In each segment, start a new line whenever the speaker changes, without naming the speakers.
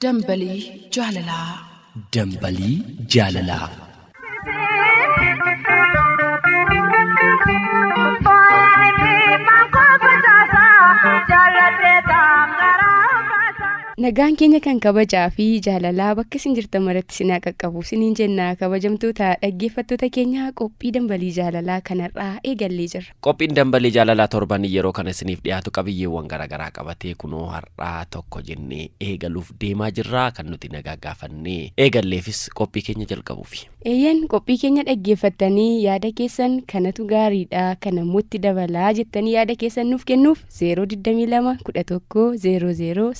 Dambalii jaalalaa.
Dambalii jaalalaa.
Nagaan keenya kan kabajaa fi jaalalaa bakka isin jirtan maratti isin haa qaqqabu isiniin jenna kabajamtoota dhaggeeffattoota keenya qophii dambalii jaalalaa kanarraa eegallee jirra.
Qophiin dambalii jaalalaa torbanii yeroo kana isiniif dhiyaatu qabiyyeewwan garaagaraa qabatee kunoo har'aa tokko jennee eegaluuf deemaa jirra kan nuti nagaa gaafannee eegalleefis qophii keenya jalqabuufi.
Eeyyeen qophii keenya dhaggeeffattanii yaada keessan kanatu gaariidha kana immoo dabalaa jettanii yaada keessan nuuf kennuuf 022 11 00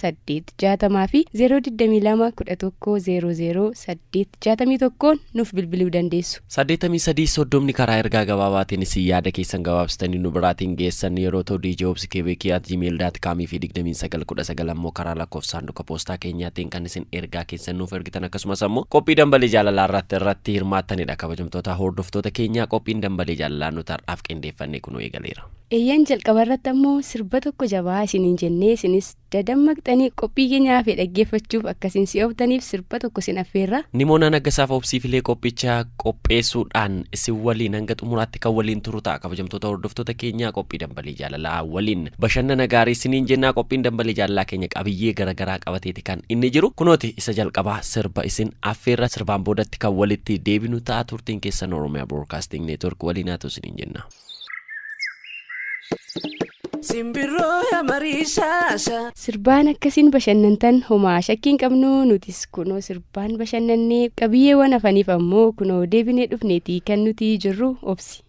860 fi 022 11 00 861 nuuf bilbiluu dandeessu.
83 soddomni karaa ergaa gabaabaatiin isin yaada keessan gabaabsitanii nu biraatiin geessan yeroo ta'u DJ Obsi Kebeekii at gmail dot com fi 29 19 ammoo karaa lakkoofsa saanduqa poostaa keenyaatiin kan isin ergaa keessan nuuf ergitan akkasumas ammoo qophii dambalii jaalalaa irratti irratti hirmaattanidha kabajamtoota hordoftoota keenyaa qophiin dambalii jaalalaa nuti har'aaf qindeeffannee kunuu eegaleera.
Eeyyeen jalqaba irratti ammoo sirba tokko jabaa isiniin jennee isinis dadammaqxanii qophii keenyaa fi dhaggeeffachuuf akkasiin si'ooftaniif sirba tokko isin affeerra.
Nimoonaa Naggasaaf Obsiifilee qophicha qopheessuudhaan isin waliin hanga xumuraatti kan waliin turu ta'a kabajamtoota hordoftoota keenyaa qophii dambalii jaalalaa waliin bashannana gaarii isiniin jennaa qophiin dambalii jaalalaa keenya qabiyyee garaagaraa qabateeti kan inni jiru kunooti isa jalqabaa sirba isin affeerra sirbaan boodatti kan walitti deebinu ta'a turtiin keessan Oromiyaa Broadcasting Network waliin haa ta'u isiniin jenna.
Simbirroo mariishaasha.
Sirbaan akkasiin bashannantan homaa shakkiin qabnu nutis kunoo sirbaan bashannannee qabiyyeewwan hafaniif ammoo kunoo deebinee dhufneeti kan nuti jirru obsi.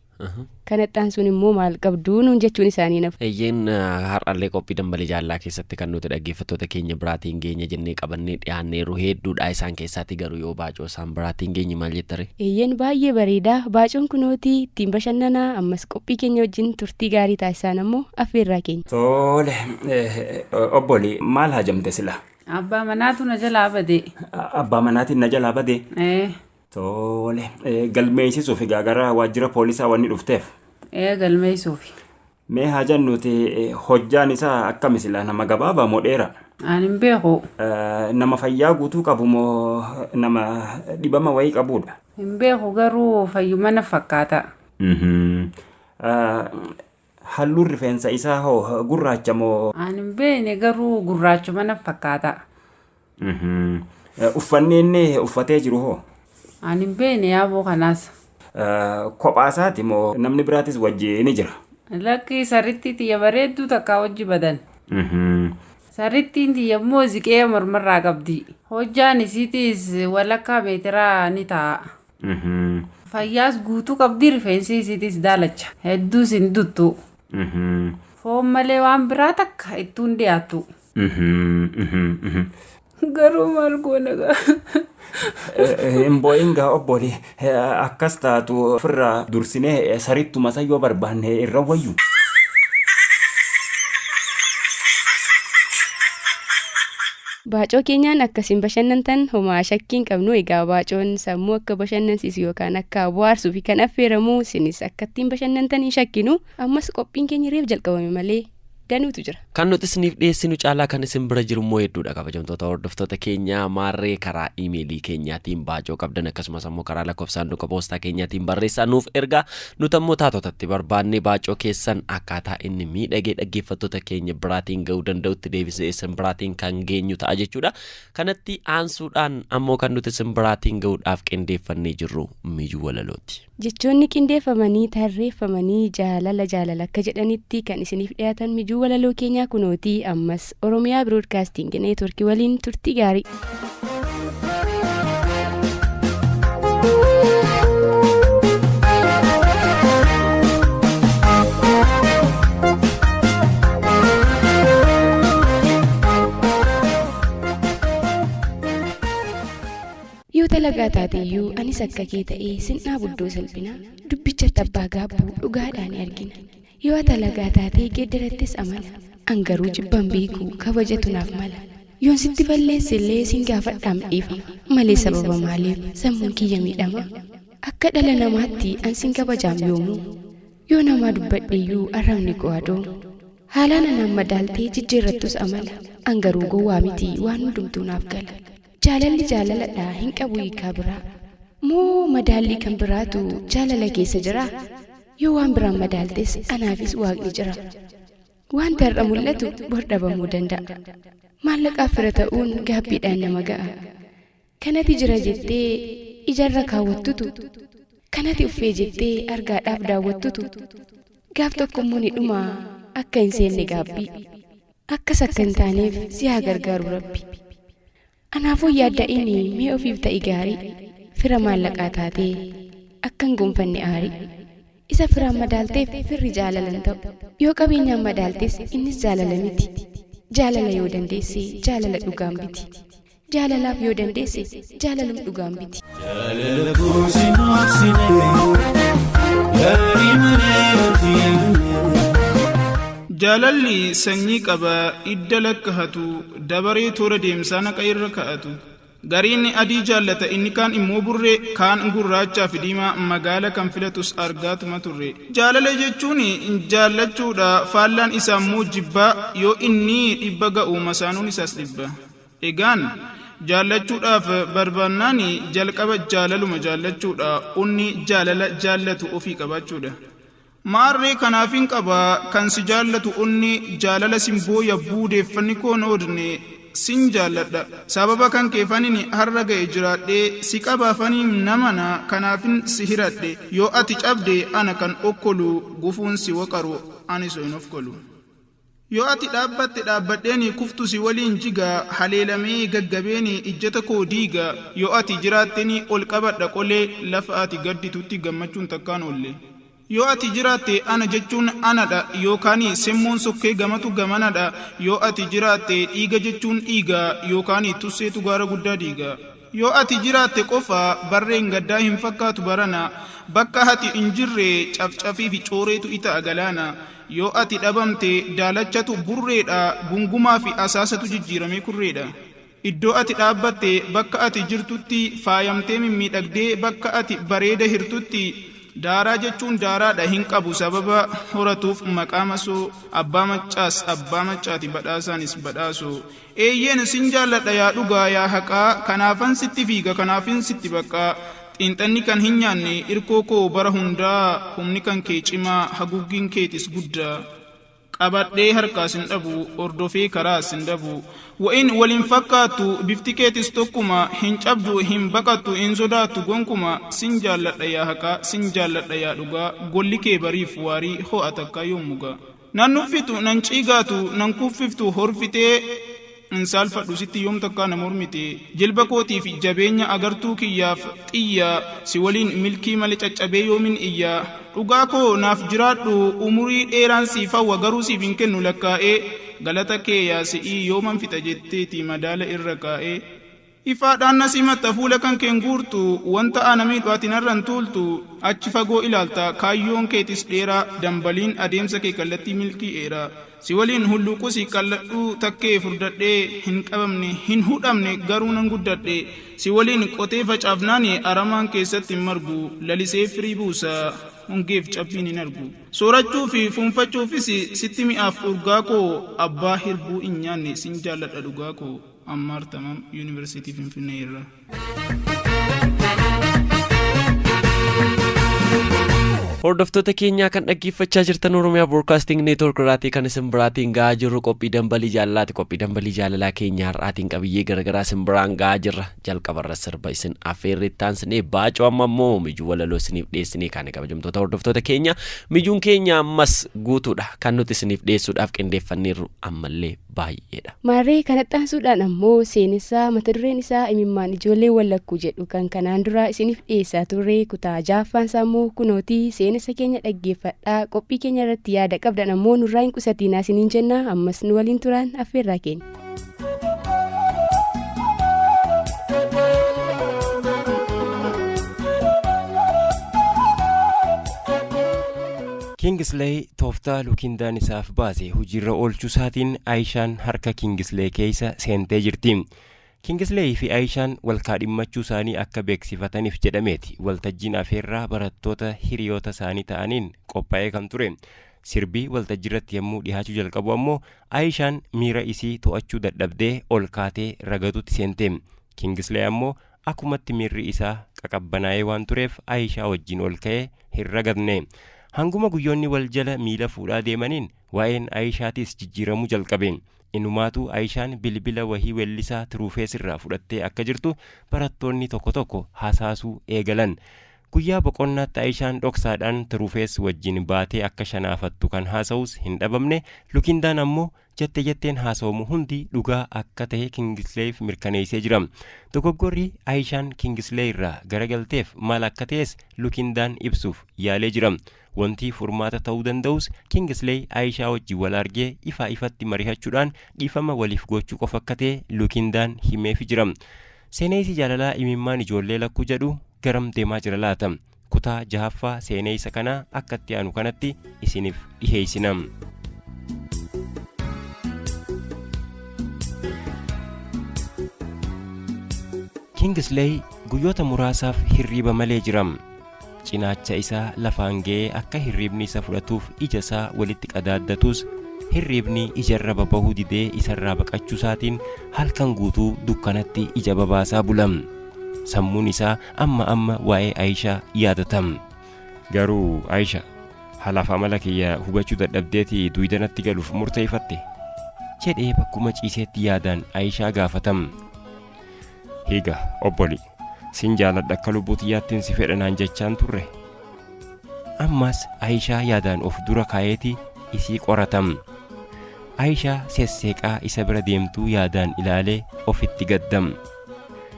Kanattaan sun immoo maal qabdu nuun jechuun isaanii nafu.
Eeyyeen har'allee qophii dambalii jaalalaa keessatti kan nuti dhaggeeffattoota keenya biraatiin geenya jennee qabannee dhiyaanneeru hedduudha isaan keessaatti garuu yoo baacoo isaan biraatiin geenye maal jettare?
Eeyyeen baay'ee bareeda baacoon kunooti ittiin bashannanaa ammas qophii keenya wajjin turtii gaarii taasisaan ammoo affeerraa keenya.
Tole obboli maal hajamte sila?
Abbaa manaatu na jalaa bade.
Abbaa manaatiin na jalaa bade. Tole galmeessisuuf egaa gara waajjira poolisaa wanni dhufteef.
Galmeessuufi.
Mee hajan nuti hojjaan isaa akkami sila nama gabaabaa moo dheeraa?
Ani hin beeku.
Nama fayyaa guutuu qabu moo nama dhibama wayii qabudha?
Hin beeku garuu fayyuma na fakkaata.
Halluun rifeensa isaa hoo gurraacha moo?
Ani hin beekne garuu gurraachuma na fakkaata.
Uffanni inni uffatee jiru hoo?
Ani hin beekne yaaboo kanaas.
Kophaa isaati moo namni biraatis wajjin ni jira?
Lakki sarritti tiyya bareedduu takkaa wajji badan. Sarrittiin tiyya immoo ziqee mormarraa qabdi. Hojjaan isiitiis walakkaa meetiraa ni ta'a. Fayyaas guutuu qabdi rifeensi isiitiis daalacha. Hedduus hin duttu. Foon malee waan biraa takka ittuun dhiyaattu. Garuu maal goona gaa?
Hin boo'in gaa obboli akkas taatu ofirraa dursinee sarittuma san yoo barbaanne irra wayyu.
Baacoo keenyaan akkasiin bashannantan homaa shakkiin qabnu egaa baacoon sammuu akka bashannansiisu yookaan akka bohaarsuu fi kan affeeramu isinis akka ittiin bashannantan hin shakkinu ammas qophiin keenya reef jalqabame malee danuutu jira.
Kan nuti isiniif dhiyeessinu caalaa kan isin bira jiru immoo hedduudha kabajamtoota hordoftoota keenyaa maarree karaa iimeelii keenyaatiin baacoo qabdan akkasumas ammoo karaa lakkoofsa saanduqa poostaa keenyaatiin barreessaa nuuf ergaa nuti ammoo taatotatti barbaannee baacoo keessan akkaataa inni miidhagee dhaggeeffattoota keenya biraatiin ga'uu danda'utti deebisee isin biraatiin kan geenyu ta'a jechuudha. Kanatti aansuudhaan ammoo kan nuti isin biraatiin ga'uudhaaf qindeeffannee jirru mijuu walalooti.
Jechoonni qindeeffamanii tarreeffamanii jaalala jaalala akka jedhanitti kan isiniif dhiyaatan mijuu walaloo keenyaa kunooti ammas Oromiyaa Biroodkaasting Neetworkii waliin turtii gaarii. Yoo talagaa taateyyuu anis akka kee ta'ee sin dhaabuddoo salphina dubbicha abbaa gaabbuu dhugaadhaan argina. Yoo talagaa taatee geeddarattis amala an garuu jibban beeku kabajatu naaf mala. Yoon sitti balleesse illee sin gaafadhaam dhiifama malee sababa maaliif sammuun kiyya miidhama. Akka dhala namaatti an sin kabajaam yoomuu yoo namaa dubbadheeyyuu arrabni koo adoomu. Haalaan anaan madaaltee jijjiirrattus amala. An garuu gowwaa miti, waan hundumtuu naaf gala. Jaalalli jaalaladha, hin qabu hiikaa biraa. Moo madaallii kan biraatu jaalala keessa jira? Yoo waan biraan madaaltes anaafis waaqni jira. Wanti har'a mul'atu bor dhabamuu danda'a. Maallaqaaf fira ta'uun gaabbiidhaan nama ga'a. Kanati jira jettee ijarra kaawwattutu, kanati uffee jettee argaadhaaf daawwattutu, gaaf tokkommoo ni dhuma akka hin seenne gaabbii. Akkas akka hin taaneef si haa gargaaru Rabbi. Anaafuu hin yaadda'ini, mee ofiif ta'i gaarii. Fira maallaqaa taatee akka hin gonfanne aarii. Isa firaan madaalteef firri jaalala hin ta'u. Yoo qabeenyaan madaaltes innis jaalala miti. Jaalala yoo dandeesse jaalala dhugaan biti. Jaalalaaf yoo dandeesse jaalalum dhugaan biti.
Jaalala koo si dhoksine, gaarii malee nuti.
Jaalalli sanyii qaba idda lakkahatu, dabaree toora deemsaa naqa irra ka'atu. Gariin adii jaallata, inni kaan immoo burree, kaan gurraachaa fi diimaa magaala kan filatus argaatuma turre. Jaalala jechuun jaallachuudha, faallaan isaa immoo jibbaa, yoo inni 100 ga'u masaanuun isaas 100. Egaan jaallachuudhaaf barbaannaan jalqaba jaalaluma jaallachuudha, onni jaalala jaallatu ofii qabaachuudha. Maarree kanaafin qaba kan si jaallatu onni jaalala simboo yabbuu deeffanni koo noodne sin jaalladha. Sababa kan keefanin har'a ga'e jiraadhee si qabaafanin namana kanaafin si hiradhe. Yoo ati cabde ana kan okkolu, gufuun si waqaru ani so hin ofkolu. Yoo ati dhaabbatte dhaabbadheeni kuftu si waliin jiga, haleelamee gaggabeeni ijjata koo diiga. Yoo ati jiraatteni ol qabadha qolee, lafa ati gadditutti gammachuun takkaan oolle. Yoo ati jiraatte ana jechuun anadha, yookaani semmoon sokkee gamatu gamanadha. Yoo ati jiraatte dhiiga jechuun dhiiga, yookaani tusseetu gaara guddaa diiga. Yoo ati jiraatte qofa barreen gaddaa hin fakkaatu barana, bakka hati hin jirre cafcafiifi cooreetu ita'a galaana. Yoo ati dhabamte daalachatu burreedha, gungumaafi asaasatu jijjiiramee kurreedha. Iddoo ati dhaabbatte bakka ati jirtutti faayamtee mimmiidhagdee bakka ati bareeda hirtutti, daaraa jechuun daaraadha hin qabu sababa horatuuf maqaa masoo, abbaa maccaas abbaa maccaati badhaasaanis badhaasoo. Eeyyeen sin jaalladha yaa dhugaa yaa haqaa, kanaafan sitti fiiga kanaafin sitti baqqaa. Xiinxanni kan hin nyaanne irkoo koo bara hundaa, humni kan kee cimaa haguuggiin keetis guddaa. Qabadhee harkaa sin dhabu, hordofee karaas sin dabu. Wa'in wal hin fakkaattu bifti keetis tokkuma, hin cabdu hin baqattu hin sodaattu gonkuma. Sin jaalladha yaa haqaa sin jaalladha yaa dhugaa, golli kee bariif waarii ho'a takkaa yoom mugaa. Nan nuffitu nan ciigaatu nan kuffiftu horfitee, hin saalfadhu sitti yoom takkaa na mormite. Jilba kootiif jabeenya agartuu kiyyaaf xiyya, si waliin milkii male caccabee yoomin iyya. Dhugaa koo naaf jiraadhu umurii dheeraan siif hawwa, garuu siif hin kennu lakkaa'ee. Galata kee yaa si'ii yooman fixa jetteeti madaala irra kaa'ee. Ifaadhaan na simatta fuula kan keen guurtu, wanta ana miidhu ati narra hin tuultu. Achi fagoo ilaalta kaayyoon keetis dheeraa, dambaliin adeemsa kee kallattii milkii eera. Si waliin hulluuqusi qalladhuu takkee furdadhee, hin qabamne hin hudhamne garuu nan guddadhe. Si waliin qotee facaafnaani aramaan keessatti hin margu, lalisee firii buusa hongeef cabbiin hin argu. Soorachuu fi fuunfachuufis sitti mi'aaf urgaa koo, abbaa hirbuu hin nyaanne sin jaalladha dhugaa koo. Ammaar Tamam, Yuunivarsiitii Finfinnee irraa.
Hordoftoota keenyaa kan dhaggeeffachaa jirtan Oromiyaa Broadcasting Network irraatii kan isin biraatiin gahaa jirru qophii dambalii jaalalaati. Qophii dambalii jaalalaa keenya har'aatiin qabiyyee garaagaraa isin biraan gahaa jirra. Jalqabarra sirba isin affeerree taansinee baacoo amma immoo mijuu walaloo isiniif dhiyeessinee kaane kabajamtoota hordoftoota keenya mijuun keenya ammas guutuudha kan nuti isiniif dhiyeessuudhaaf qindeeffanneerru ammallee baay'eedha.
Maarree kanatti aansuudhaan ammoo seenessaa mata dureen isaa Imimmaan Ijoollee Wallakkuu jedhu kan kanaan dura isiniif dhiyeessaa turre kutaa 6ffaan isaa immoo kunooti. Seenessa keenya dhaggeeffadhaa, qophii keenya irratti yaada qabdan ammoo nurraa hin qusatiinaa isiniin jenna, ammas nu waliin turaan affeerraa keenya.
Kiingisleey tooftaa Lukiindaan isaaf baase hojiirra oolchuusaatiin Ayishaan harka Kiingisleey keessa seentee jirti. Kiingisleey fi Ayishaan wal kaadhimmachuusaanii akka beeksifataniif jedhameeti waltajjiin afeerraa barattoota hiriyoota isaanii ta'aniin qophaa'ee kan ture. Sirbi waltajjiirratti yommuu dhihaachuu jalqabu ammoo Ayishaan miira isii to'achuu dadhabdee ol kaatee ragaduutti seente. Kingislee ammoo akkumatti miirri isaa qaqabbanaa'ee waan tureef Ayishaa wajjin ol ka'ee hin ragadne. Hanguma guyyoonni wal jala miila fuudhaa deemaniin waa'een Ayishaatis jijjiiramuu jalqabe. Inumaatu Ayishaan bilbila wahii weellisaa Tiruufees irraa fudhattee akka jirtu barattoonni tokko tokko hasaasuu eegalan. Guyyaa boqonnaatti Ayishaan dhoksaadhaan Tiruufees wajjin baatee akka shanaafattu kan haasa'us hin dhabamne. Lukindaan ammoo jette jetteen haasawamu hundi dhugaa akka tahe Kingisleeyif mirkaneessee jira. Dogoggorri Ayishaan Kingisleey irraa garagalteef maal akka ta'es Lukindaan ibsuuf yaalee jira. Wanti furmaata ta'uu danda'us Kingisleey Ayishaa wajjin wal argee ifaa ifatti marihachuudhaan dhiifama waliif gochuu qofa akka ta'e Lukindaan himeefi jira. Seeneeysi jaalalaa imimmaan ijoollee lakkuu jedhu garam deemaa jira laata? Kutaa jahaffaa seeneeysa kanaa akka itti aanu kanatti isiniif dhiheeysina. Kingisleey guyyoota muraasaaf hirriiba malee jira. Cinaacha isaa lafaan ga'ee akka hirriibni isa fudhatuuf ija isaa walitti qadaaddatus hirriibni ijarra babahuu didee isarraa baqachuu isaatiin halkan guutuu dukkanatti ija babaasaa bula. Sammuun isaa amma amma waa'ee Ayishaa yaadata. Garuu Ayisha, halaaf amala kiyya hubachuu dadhabdeeti duyda natti galuuf murteeyfatte? jedhee bakkuma ciiseetti yaadaan Ayishaa gaafata. Higa, obboli, sin jaaladha akka lubbuu tiyyaattin si fedha naan jechaan turre. Ammas Ayishaa yaadaan of dura kaayeeti isii qorata. Ayishaa sesseeqaa isa bira deemtuu yaadaan ilaalee ofitti gadda.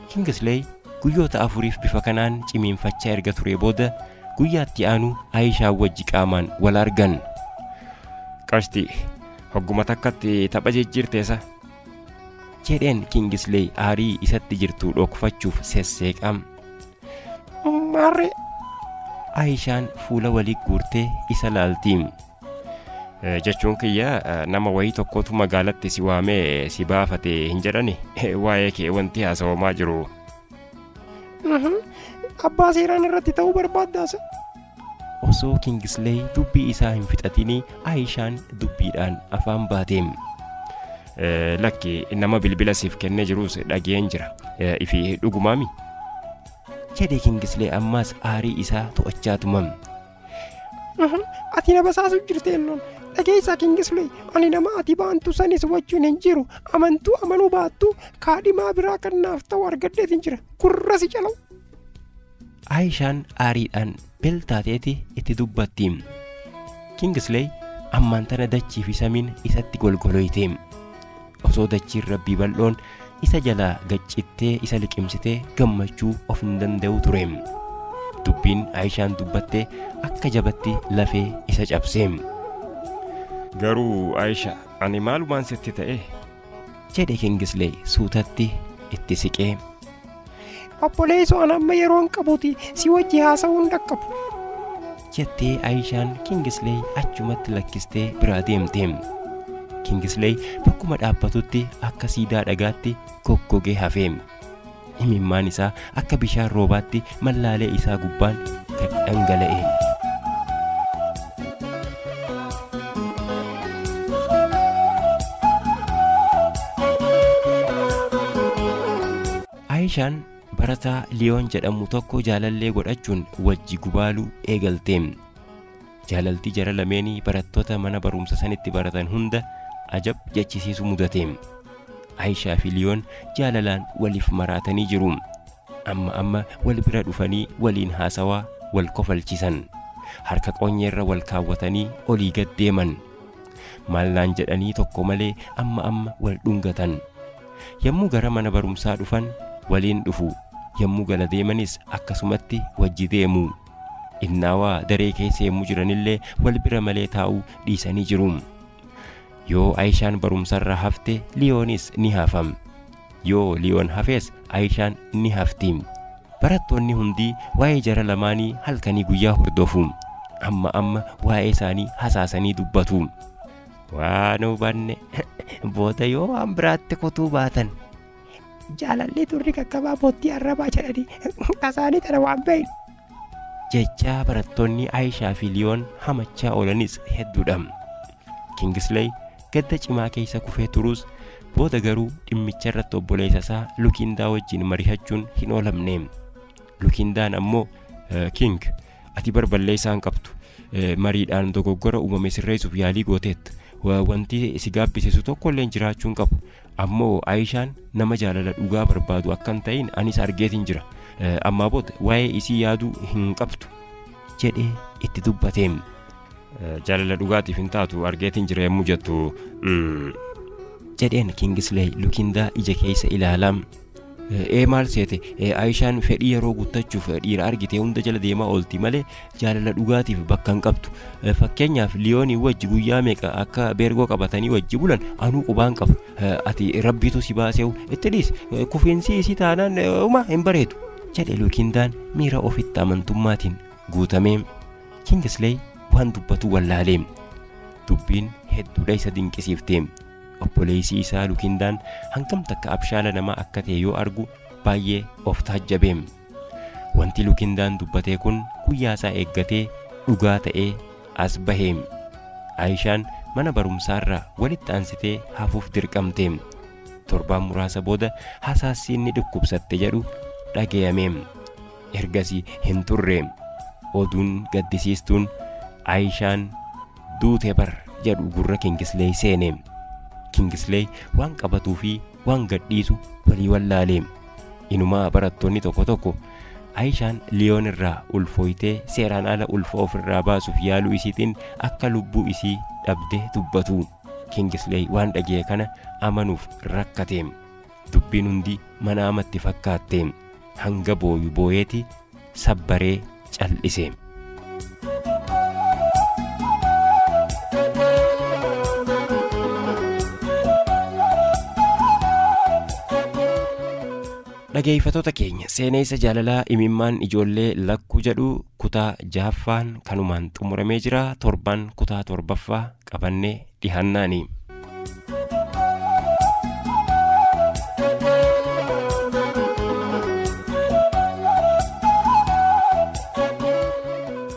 Kingisley guyyoota afuriif bifa kanaan cimiinfachaa erga turee booda guyyaa itti aanu Ayishaa wajji qaamaan wal argan. Qashti, hogguma takkatti tapha jijjiirteesa? jedheen Kingisley aarii isatti jirtu dhokfachuuf sesseeqaa. Maarree? Ayishaan fuula walii guurtee isa laalti. Jechuun kiyya nama wayii tokkotu magaalatti si waamee si baafate hin jedhani waa'ee kee wanti haasawamaa jiru.
Abbaa seeraan irratti ta'uu barbaaddaasa.
Osoo Kingisleey dubbii isaa hin fixatinii Ayishaan dubbiidhaan afaan baate. Lakki nama bilbila siif kennee jirus dhageen jira. Ifi dhugumaami? Jedhe Kingisleey ammaas aarii isaa to'achaatuma.
Ati na basaasuu jirta elloon. Dhageessaa Kingisleey, ani nama ati baantu sanis wajjin hin jiru. Amantuu amanuu baattu kaadhimaa biraa kan naaf ta'u argadheetin jira. Gurra si calaw.
Ayishaan aariidhaan bel taateeti itti dubbatti. Kingisleey ammaan tana dachii fi samiin isatti golgoloyte. Osoo dachiin rabbii bal'oon isa jalaa gad cittee isa liqimsitee gammachuu of hin danda'u ture. Dubbiin Ayishaan dubbatte akka jabatti lafee isa cabse. Garuu Ayisha ani maalumaan sitti ta'e? jedhe Kingisleey suutatti itti siqee.
Obboleessoo an amma yeroo hin qabuuti si wajji haasa'uu hin dhaqqabu.
Jettee Ayishaan Kingisleey achumatti lakkistee biraa deemte. Kingisleey bakkuma dhaabbatutti akka siidaa dhagaatti goggogee hafe. Imimmaan isaa akka bishaan roobaatti mallaalee isaa gubbaan gad dhangala'e. Ayishaan barataa Liyoon jedhamu tokko jaalallee godhachuun wajji gubaaluu eegalte. Jaalalti jara lameenii barattoota mana barumsa sanitti baratan hunda ajab jechisiisu mudate. Ayishaa fi Liyoon jaalalaan waliif maraatanii jiru. Amma amma wal bira dhufanii waliin haasawaa wal kofalchisan. Harka qoonyeerra wal kaawwatanii olii gad deeman. Maal naan jedhanii tokko malee amma amma wal dhungatan. Yommuu gara mana barumsaa dhufan waliin dhufu. Yommuu gala deemanis akkasumatti wajji deemu. Innaawaa daree keessa yommuu jiranillee wal bira malee taa'uu dhiisanii jiru. Yoo Ayishaan barumsarraa hafte Liyoonis ni hafa. Yoo Liyoon hafes Ayishaan ni hafti. Barattoonni hundi waa'ee jara lamaanii halkanii guyyaa hordofu. Amma amma waa'ee isaanii hasaasanii dubbatu. Waan hubanne booda yoo waan biraatti kutuu baatan.
Jaalalli turri gaggabaa boottii arrabaa jedhanii tasaanii tana waan beeynu.
Jechaa barattoonni Aayishaa fi Liyoon hamachaa oolanis hedduudha. Kingisley gadda cimaa keessa kufee turuus booda garuu dhimmicha irratti obboleessa isaa Lukindaa wajjin mari'achuun hin oolamne. Lukindaan ammoo King ati bar balleessaa hin qabdu. Mariidhaan dogoggora uumame sirreessuuf yaalii gooteetta. Wanti si gaabbisiisu tokkolleen jiraachuu hin qabu. Ammoo Ayishaan nama jaalala dhugaa barbaadu akka hin ta'in anis argeetiin jira. Ammaa booda waa'ee isii yaaduu hin qabdu jedhee itti dubbate. Jaalala dhugaatiif hin taatu argeetiin jira yommuu jettu jedheen Kingisley Lukindaa ija keessa ilaalaa. Ee maal seete Ayishaan fedhii yeroo guuttachuuf dhiira argite hunda jala deemaa oolti malee jaalala dhugaatiif bakka hin qabdu. Fakkeenyaaf Liyoonii wajji guyyaa meeqa akka beergoo qabatanii wajji bulan anuu qubaan qaba. Ati rabbiitu si baaseewu itti dhiisi kufiinsi isii taanaan uma hin bareedu jedhe Lukindaan miira ofitti amantummaatiin guutamee. Kingisley waan dubbatu wallaalee. Dubbiin hedduudha isa dinqisiifte. Obboleessi isaa Lukindaan hangam takka abshaala namaa akka ta'e yoo argu baay'ee of taajjabe. Wanti Lukindaan dubbatee kun guyyaa isaa eeggatee dhugaa ta'ee as bahe. Ayishaan mana barumsaarraa walitti aansitee hafuuf dirqamte. Torbaan muraasa booda hasaassi inni dhukkubsatte jedhu dhagayame. Ergasii hin turre. Oduun gaddisiistuun Ayishaan duute bar jedhu gurra Kingisley seene. Kingisley waan qabatuu fi waan gadhiisu walii wallaale. Inumaa barattoonni tokko tokko Ayishaan Liyoon irraa ulfooytee seeraan ala ulfa ofirraa baasuuf yaaluu isiitiin akka lubbuu isii dhabde dubbatu. Kingisley waan dhagaye kana amanuuf rakkate. Dubbiin hundi manaamatti fakkaatte. Hanga booyu booyeeti sabbaree cal'ise. Dhageeffatoota keenya seeneessa jaalalaa imimmaan ijoollee lakkuu jedhu kutaa jahaffaan kanumaan xumuramee jira torban kutaa torbaffaa qabannee dhihannaani.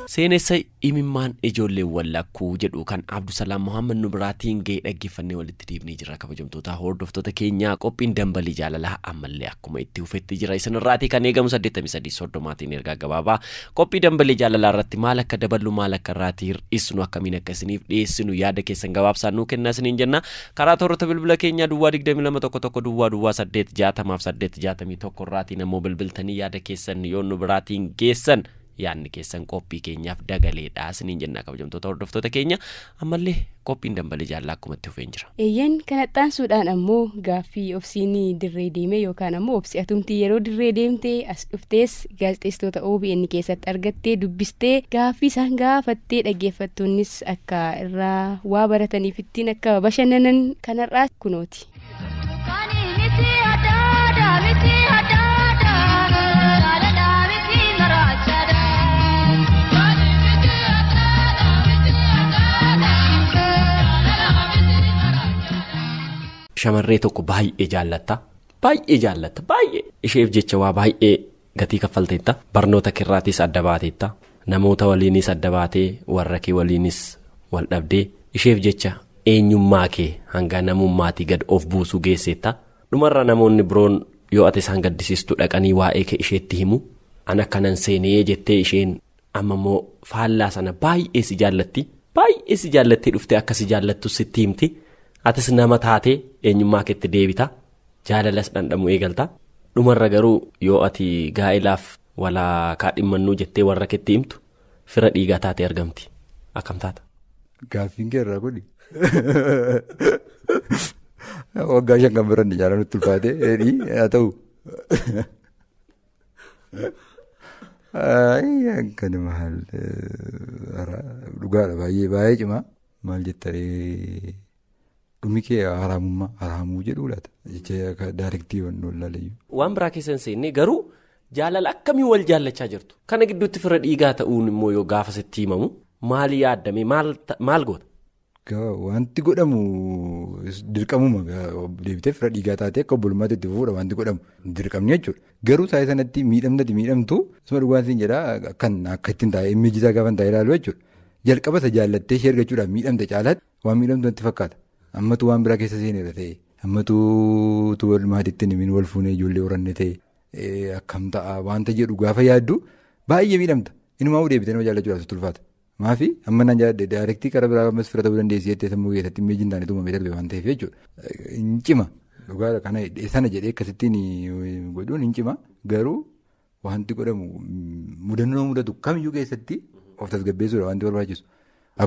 Seenessa imimmaan ijoolleewwan lakkuu jedhu kan Abdusalaam Muhammad nu biraatiin ga'e dhaggeeffannee walitti deebinee jira kabajamtoota hordoftoota keenyaa qophiin dambalii jaalalaa ammallee akkuma itti fufetti jira isinirraatii kan eegamu 83 soddomaatiin ergaa gabaabaa Qophii Dambalii Jaalalaa irratti maal akka daballu, maal akka irraatii hir'isnu, akkamiin akka isiniif dhiyeessinu yaada keessan gabaabsaan nuu kennaa isiniin jenna. Karaa toorota bilbila keenyaa duwwaa 22 11 duwwaa duwwaa 8 60 fi 8 61 irraatiin ammoo bilbiltanii yaada keessan yoo nu biraatiin geessan yaadni keessan qophii keenyaaf dagaleedha isiniin jenna kabajamtoota hordoftoota keenya ammallee qophiin dambalii jaalalaa akkuma itti fufeen jira.
Eeyyeen, kana itti aansuudhaan ammoo gaaffii Obsiin dirree deemee yookaan ammoo Obsi atumti yeroo dirree deemtee as dhuftees gaazexeessitoota OBN keessatti argattee dubbistee gaaffii isaan gaafattee dhaggeeffattoonnis akka irraa waa barataniif ittiin akka bashannanan kanarraa kunooti.
Shamarree tokko baay'ee jaallatta. Baay'ee jaallatta. Baay'ee. Isheef jecha waa baay'ee gatii kaffalteetta. Barnoota keerraatiis adda baateetta. Namoota waliinis adda baatee warra kee waliinis wal dhabdee isheef jecha eenyummaa kee hanga namummaatii gad of buusuu geesseetta. Dhumarra namoonni biroon yoo ati isaan gaddisiistu dhaqanii waa'ee kee isheetti himu. An akkanan seenee jettee isheen amma immoo faallaa sana baay'ee si jaallatti. Baay'ee si jaallattee dhuftee akka si jaallattu sitti himti. Atis nama taatee eenyummaa keetti deebita. Jaalalas dhandhamuu eegalta. Dhumarra garuu yoo ati gaa'ilaaf walaa kaadhimmannuu jettee warra keetti himtu fira dhiigaa taatee argamti. Akkam taata?
Gaaffiin kee irraa kuni. Waggaa 5 kan biran jaalala nutti ulfaate dheedhii haa ta'u. Akkana maal dhugaadha baay'ee baay'ee cimaa maal jettaree dhumi kee haraamummaa haraamuu jedhuu laata jecha daarektii wannoo laalayyuu.
Waan biraa keessa hin seenne garuu jaalala akkamii wal jaallachaa jirtu? Kana gidduutti fira dhiigaa ta'uun immoo yoo gaafa sitti himamu maal yaaddame maal goota?
Wanti godhamu dirqamuma deebitee fira dhiigaa taatee akka obbolummaatti itti fufuudha wanti godhamu dirqamni jechuudha. Garuu taa'ee sanatti miidhamtati miidhamtu isuma dhugaan siin jedhaa kan akka ittiin taa'ee mijisaa gaafa taa'ee ilaalu jechuudha. Jalqaba isa jaallattee ishee argachuudhaaf miidhamte caalaatti waan miidhamtu natti fakkaata. Ammatu waan biraa keessa seeneera ta'e ammatu wal maatiitti himin wal fuunee ijoollee horanne ta'e akkam ta'a waanta jedhu gaafa yaaddu baay'ee miidhamta. Inumaa deebitee nama jaallachuudhaaf sitti ulfaata. Maafi amma naan jaalladhe daayirektii karaa biraa ammas fira ta'uu dandeessi jettee sammuu keessatti immeejiin hin taane uumamee darbe waan ta'eef jechuudha. Hin cima dhugaadha kana sana jedhee akkasittiin godhuun hin cima garuu wanti godhamu mudannoo mudatu kamiyyuu keessatti of tasgabbeessuudha wanti barbaachisu.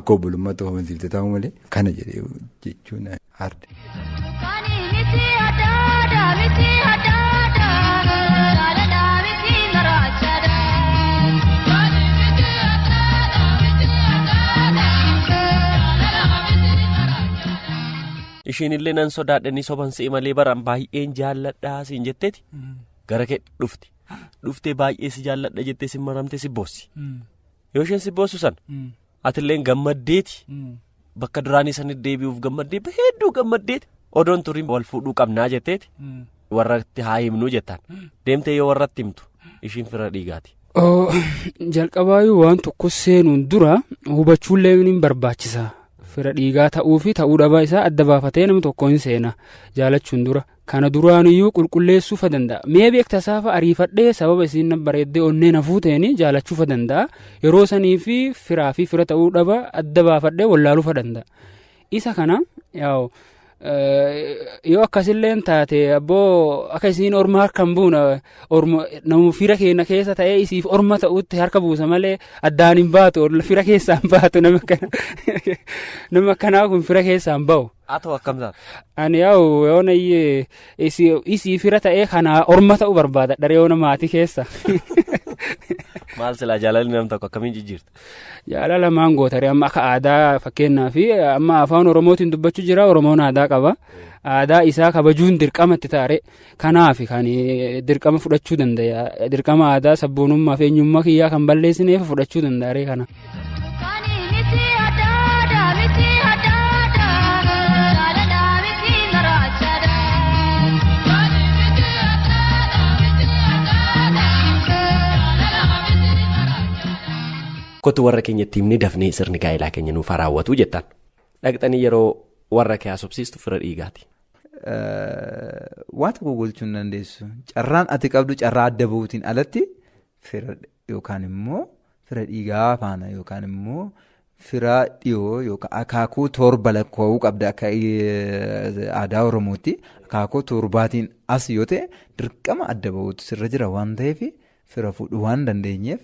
Akka obbolummaatti of amansiiftee taa'u malee kana jedhee jechuun arde.
Ishiin illee nan sodaadhanii soban si'i malee baran baay'een jaalladhaa siin jetteeti gara kee dhufti. Dhuftee baay'ee si jaalladha jettee si maramtee si boossi. Yoo isheen si boossu sana atillee gammaddeeti bakka duraanii sanitti deebi'uuf gammaddee hedduu gammaddeeti odoon turiin wal fuudhuu qabnaa jetteeti warratti haa himnuu jettaan deemtee yoo warratti himtu ishiin fira dhiigaati.
Jalqabaayyuu waan tokko seenuun dura hubachuullee ni barbaachisa. Fira dhiigaa ta'uu fi ta'uu dhabaa isaa adda baafatee namni tokko hin seena jaalachuun dura. Kana duraaniyyuu qulqulleessuufa danda'a. Mee beekta saafa ariifadhee sababa isiin bareeddee onnee na fuuteen jaalachuufa danda'a. Yeroo sanii fi firaa fi fira ta'uu dhaba adda baafadhee wallaaluufa danda'a. Isa kana yaa'u yoo akkasillee taate abboo akka isiin orma harka hin buune orma nama fira keenya keessa ta'ee isiif orma ta'utti harka buusa malee addaan hin baatu fira keessaa hin baatu nama akkanaa kun fira keessaa hin ba'u.
Haa ta'u akkam taata?
Ani yaa'u yoona isii fira ta'ee kana orma ta'uu barbaada dharee yoona maatii keessa.
Maal silaa jaalalli nam tokko akkamiin jijjiirta?
Jaalala maan gootare amma akka aadaa fakkeenyaaf amma afaan Oromootiin dubbachuu jira Oromoon aadaa qaba. Aadaa isaa kabajuun dirqama itti taare kanaaf kan dirqama fudhachuu danda'a. Dirqama aadaa sabboonummaa fi eenyummaa kiyyaa kan balleessineef fudhachuu danda'a kana.
Kottu warra keenyatti himnee dafnee sirni gaa'elaa keenya nuuf raawwatu jettan. Dhaqxanii yeroo warra kee haasofsiistu fira dhiigaati.
Waa tokko gochuu hin dandeessu. Carraan ati qabdu carraa adda bahuutiin alatti fira yookaan immoo fira dhiigaa faana yookaan immoo fira dhiyoo yookaan akaakuu torba lakkaa'uu qabda akka aadaa Oromootti. Akaakuu torbaatiin as yoo ta'e dirqama adda bahuutu sirra jira waan ta'eef fira fuudhuu waan dandeenyeef.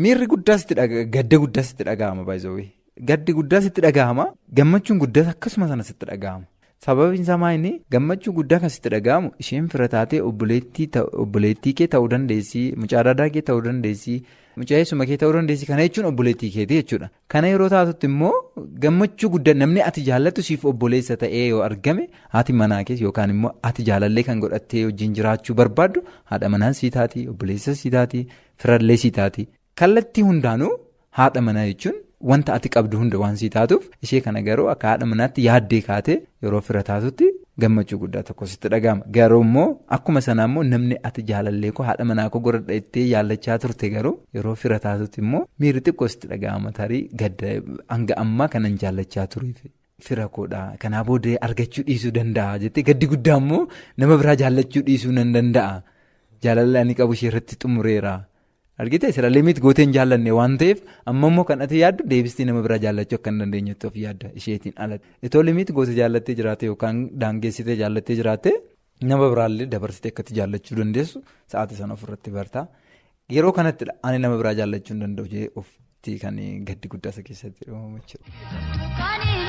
Miirri guddaas itti gadda guddaas itti dhaga'ama baay'ee. Gaddi guddaas itti dhaga'ama. Gammachuun guddaas akkasuma sanas itti dhaga'ama. Sababiin isaa maali? Gammachuu guddaa kan sitti dhaga'amu isheen fira taatee obboleettii kee ta'uu dandeessi, mucaa daadaa kee ta'uu dandeessi, mucaa eessuma kee ta'uu dandeessi. Kana jechuun obboleettii keetii jechuudha. Kana yeroo taatutti immoo gammachuu guddaa namni ati jaallattu siif obboleessa ta'ee yoo argame haati manaa kees yookaan immoo ati jaalallee kan godhattee wajjin jiraachuu barbaaddu haadha manaa sii taati, obboleessa sii taati, firallee sii taati. Kallattii hundaanuu haadha manaa jechuun wanta ati qabdu hunda waan sii taatuuf ishee kana garuu akka haadha manaatti yaaddee kaatee yeroo fira taatutti gammachuu guddaa tokko sitti dhaga'ama. Garuu immoo akkuma sanaa immoo namni ati jaalallee koo haadha manaa koo godhadha jettee yaallachaa turte garuu yeroo fira taatutti immoo miirri xiqqoo sitti dhaga'ama tarii gadda hanga ammaa kanan jaallachaa tureef. Fira koodha. Kanaa booda argachuu dhiisuu danda'a jettee gaddi guddaa immoo nama biraa jaallachuu dhiisuu nan danda'a. Jaalalli ani qabu ishee irratti xumureera. Argitee sira limit gootee hin jaallanne waan ta'eef amma immoo kan ati yaaddu deebistee nama biraa jaallachuu akka hin dandeenyetti of yaadda isheetiin alatti. Itoo limit goote jaallattee jiraatte yookaan daangeessitee jaallattee jiraatte nama biraallee dabarsitee akkatti jaallachuu dandeessu sa'aatii sana ofirratti barta. Yeroo kanatti ani nama biraa jaallachuu hin danda'u jedhee ofitti kan gaddi guddaa isa keessatti uumamu jechuudha.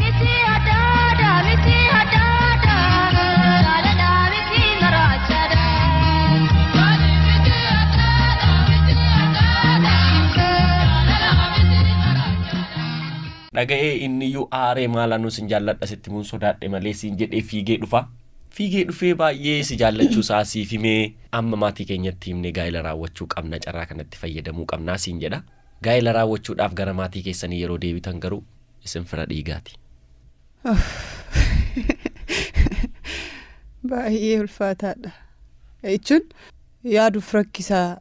Dhaga'ee inniyyuu aaree maalaan sin jaalladha sitti mun sodaadhe malee siin jedhee fiigee dhufa. Fiigee dhufee baay'ee si jaallachuu isaa siif himee amma maatii keenyatti himnee gaa'ela raawwachuu qabna carraa kanatti fayyadamuu qabnaa siin jedha. Gaa'ela raawwachuudhaaf gara maatii keessanii yeroo deebitan garuu isin fira dhiigaati.
Baay'ee ulfaataadha. Jechuun yaaduuf rakkisaa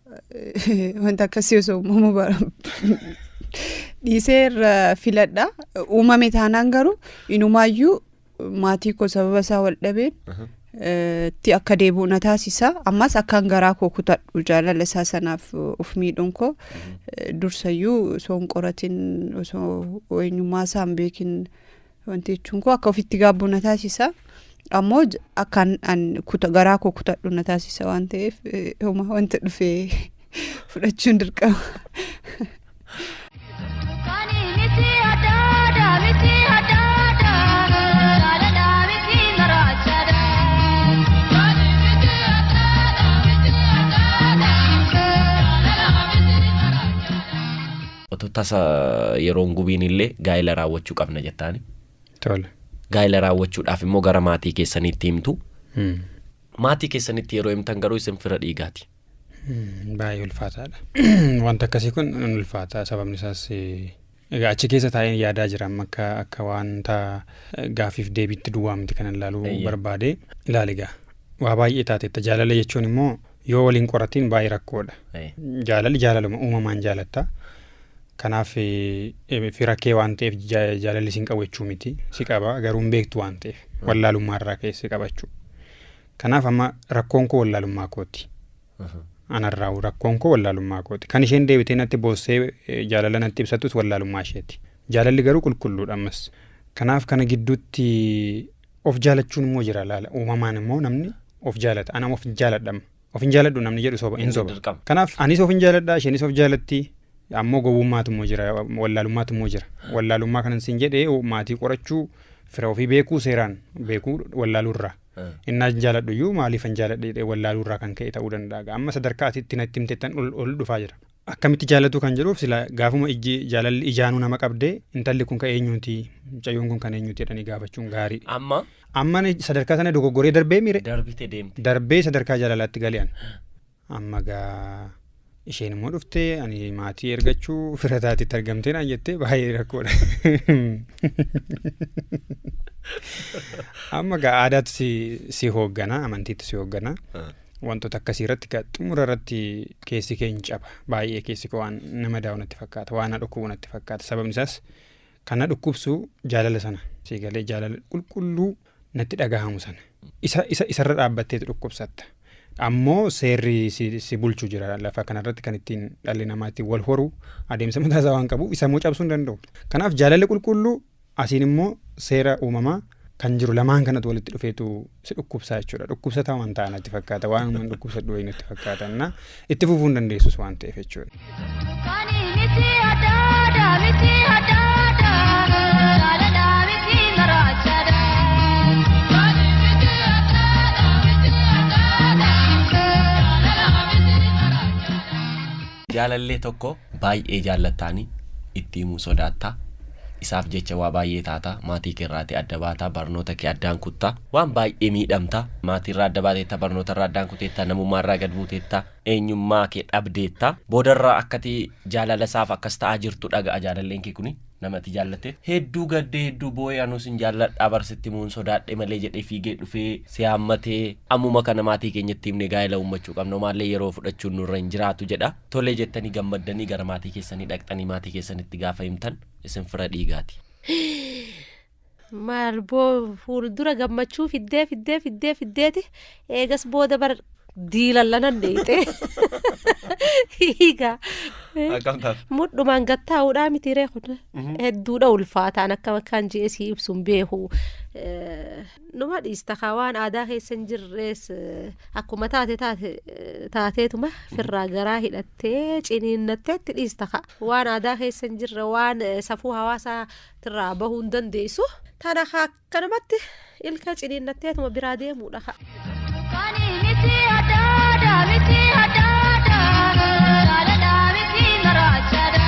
wanta akkasii osoo uumamuu dhiisee irra filadha. Uumame taanaan garuu inumaayyuu maatii koo sababa isaa wal dhabeen itti akka deebi'u na taasisa. Ammas akkaan garaa koo kutadhu jaalala isaa sanaaf of miidhuun koo dursayyuu osoo hin qoratin, osoo eenyummaa isaa hin beekin wanti jechuun koo akka ofitti gaabbu na taasisa. Ammoo akkaan an garaa koo kutadhu na taasisa waan ta'eef, homaa wanta dhufee fudhachuun dirqama.
Otoo tasa yeroon gubiin illee gaa'ela raawwachuu qabna jettaani.
Tole.
Gaa'ela raawwachuudhaaf immoo gara maatii keessaniitti himtu. Maatii keessanitti yeroo himtan garuu isin fira dhiigaati.
Baay'ee ulfaataadha. Wanta akkasii kun ni ulfaata. Sababni isaas egaa achi keessa taa'een yaadaa jira amma akka wanta gaaffiif deebiitti duwwaa miti kanan ilaaluu barbaade. Ilaali egaa, waa baay'ee taateetta. Jaalala jechuun immoo yoo waliin qoratiin baay'ee rakkoodha. Jaalalli jaalaluma uumamaan jaalatta. Kanaaf fira kee waan ta'eef jaalalli sin qabu jechuu miti. Si qaba, garuu hin beektu waan ta'eef wallaalummaa irraa ka'ee si qabachuu. Kanaaf amma rakkoon koo wallaalummaa kooti. Anarraa rakkoon koo wallaalummaa kooti. Kan isheen deebitee natti boossee jaalala natti ibsattus wallaalummaa isheeti. Jaalalli garuu qulqulluudha ammas. Kanaaf kana gidduutti of jaalachuun immoo jira laala. Uumamaan immoo namni of jaalata. Ana of jaaladha amma. Of hin jaaladhu namni jedhu soba, hin soba.
Dirqama.
Kanaaf anis of hin jaaladha, isheenis of jaalatti. Ammoo gowwummaatu immoo jira, wallaalummaatu immoo jira. Wallaalummaa kanan siin jedhee maatii qorachuu, fira ofii beekuu, seeraan beekuu wallaaluurraa. Innaa jaaladhu iyyuu maaliif hin jaaladhe jedhee wallaaluurraa kan ka'e ta'uu danda'a. Amma sadarkaa asitti natti himtettan ol ol dhufaa jira. Akkamitti jaalatu kan jedhuuf sila gaafuma ijji jaalalli ijaanuu nama qabdee, intalli kun kan eenyuuti, mucayyoon kun kan eenyuuti jedhanii gaafachuun gaarii.
Amma
Amma ani sadarkaa sana dogoggoree darbee miire.
Darbite deemte.
Darbee sadarkaa jaalalaatti gale an. Amma gaa isheen immoo dhuftee ani maatii ergachuu fira taatitti argamtee naan jettee, baay'ee rakkoodha. Amma gaa aadaatu si hooggana, amantiitu si hooggana. Wantoota akkasii irratti gaa xumura irratti keessi kee hin caba. Baay'ee keessi koo waan nama daa'u natti fakkaata. Waan na dhukkubu natti fakkaata. Sababni isaas kan na dhukkubsu jaalala sana. Si galee, jaalala qulqulluu natti dhagahamu sana. Isa isarra dhaabbatteetu dhukkubsatta. Ammoo seerri si bulchu jira lafa kanarratti, kan ittiin dhalli namaa ittiin wal horu adeemsa mataa isaa waan qabuuf, isa immoo cabsuu hin danda'u. Kanaaf jaalalli qulqulluu asiin immoo seera uumamaa kan jiru lamaan kanatu walitti dhufeetu si dhukkubsaa jechuudha. Dhukkubsataa waan ta'a natti fakkaata. Waan uumaan dhukkubsadhu wayii natti fakkaata. Innaa itti fufuu hin dandeessus waan ta'eef jechuudha.
Miti adda miti adda jaalala miti maraachaadha. Miti adda miti adda jaalala miti maraachaadha.
Jaalallee tokko baay'ee jaallattaanii itti himuu sodaattaa. Isaaf jecha waa baay'ee taataa, maatii kee irraatii adda baataa, barnoota kee addaan kuttaa, waan baay'ee miidhamtaa, maatii irraa adda baateetta, barnoota irraa addaan kuteetta, namummaa irraa gad buuteetta, eenyummaa kee dhabdeetta. Boodarraa akkati jaalala isaaf akkas ta'aa jirtu dhaga'a jaalalleen kee kuni, nama ati jaallatte. Hedduu gaddee, hedduu boo'ee, anuu sin jaalladhaa bar, sitti himuun sodaadhe malee jedhee fiigee dhufee si haammatee, ammuma kana maatii keenyatti himnee gaa'ela uummachuu qabna, homaallee yeroo fudhachuun nurra hin jiraatu jedha. Tole jettanii gammaddanii gara maatii keessanii dhaqxanii maatii keessanitti gaafa himtan isin fira dhiigaati.
Maal boo, fuuldura gammachuu fiddee fiddee fiddee fiddeeti, eegas booda bar diilallanan dheeyxee hiigaa.
Akkam taate?
Mudhumaan gattaa'uudhaa miti ree kun? Hedduudha ulfaataan, akka akkaan je'ee sii ibsu hin beeku. Numa dhiista kaa, waan aadaa keessa hin jirrees akkuma taate taate taateetuma firraa garaa hidhattee ciniinnatteetti dhiista kaa. Waan aadaa keessa hin jirre, waan safuu hawaasaa bahuu hin dandeessu. Tana kaa akkanumatti ilka ciniinnatteetuma biraa deemuudha kaa.
Miti adda miti adda jaalala miti maraachaadha.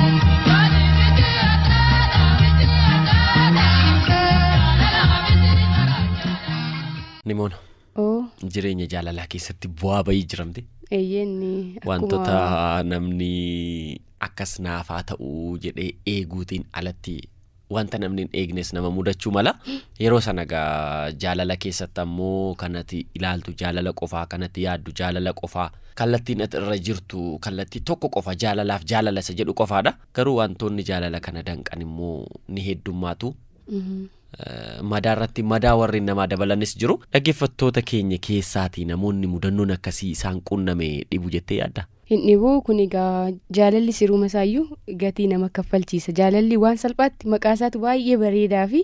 Miti adda miti adda jaalala miti maraachaadha.
Nimoona.
Oo.
Jireenya jaalalaa keessatti bu'aa bayii jiramte.
Eeyyeenni.
Wantoota namni akkas naafaa ta'uu jedhee eeguutiin alatti Wanta namni hin eegnes nama mudachuu mala. Yeroo sana egaa jaalala keessatti ammoo kanati ilaaltu jaalala qofaa, kanatti yaaddu jaalala qofaa, kallattiin ati irra jirtu kallattii tokko qofa jaalalaaf jaalala isa jedhu qofaadha. Garuu wantoonni jaalala kana danqan immoo ni heddummaatu. Madaa irratti madaa warreen namaa dabalanis jiru. Dhaggeeffattoota keenya keessaatii namoonni mudannoon akkasii isaan qunname dhibu jettee yaaddaa?
Hin dhibu kun egaa jaalalli siruma isaayyuu gatii nama kaffalchiisa. Jaalalli waan salphaatti maqaa isaatu baay'ee bareedaa fi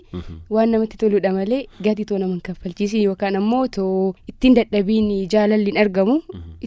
waan namatti toludha malee gatii too nama hin kaffalchiisin yookaan ammoo too ittiin dadhabiin jaalalli hin argamu.